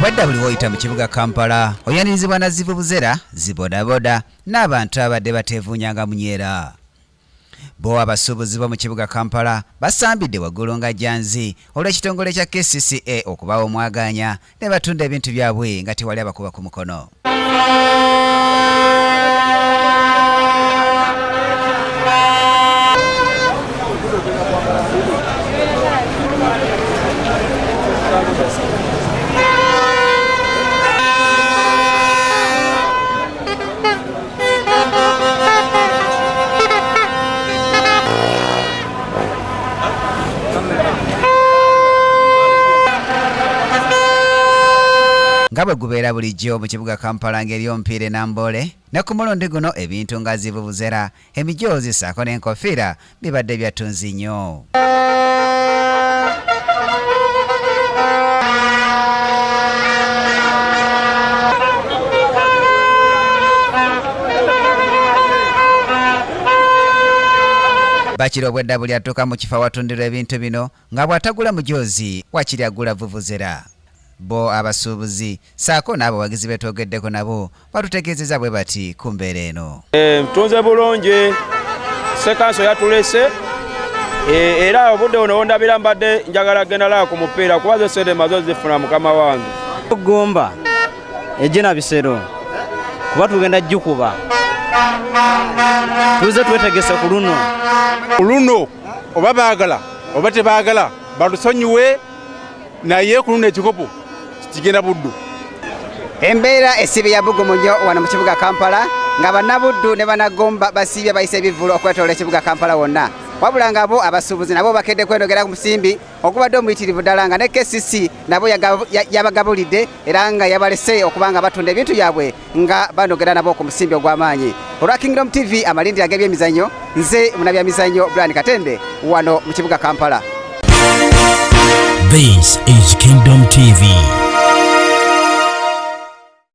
Obwedda buli woyita mu kibuga Kampala oyanirizibwa na zivuvuzera, zibodaboda n'abantu abadde bateevuunyanga munyeera. Bo abasuubuzi bo mu kibuga Kampala basambidde waggulu nga jjanzi olw'ekitongole kya KCCA okubawa omwagaanya ne batunda ebintu byabwe nga tewali abakuba ku mukono. Nga bwe gubeera bulijjo mu kibuga Kampala ng'eri omupiira e Namboole, ne ku mulundi guno ebintu nga zivuvuzera, emijoozi ssaako n'enkofiira bibadde bya ttunzi nnyo. Bakira obwedda buli atuuka mu kifo awatundirwa ebintu bino nga bw'atagula mujoozi wakiri agula vuvuzera. Bo abasuubuzi ssaako n'abawagizi be twogeddeko nabo batutegeezezza bwe bati ku mbeera eno. Ntunze bulungi, sekanso yatulese era obudde buno wondabira mbadde njagala genda laba ku mupiira kuba zo sente maze ozifuna mukama wange. Gomba ejje na bisero kuba tugenda gikuba, tuze twetegese ku luno. Ku luno oba baagala oba tebaagala batusonyiwe, naye ku luno ekikopo kigenda Buddu. Embeera esiibye ya bbugumu nnyo wano mu kibuga Kampala nga bannabuddu ne bannagomba basiibye bayisa ebivvulu okwetoloola ekibuga Kampala wonna, wabula nga bo abasuubuzi nabo bakedde kwenogera ku musimbi ogubadde omuyitirivu ddala nga ne KCC nabo yabagabulidde era nga yabalese okuba nga batunda ebintu byabwe nga banogera nabo ku musimbi ogw'amaanyi. Olwa Kingdom TV amalindira ag'ebyemizannyo, nze munabyamizannyo Brian Katende wano mu kibuga Kampala. This is Kingdom TV.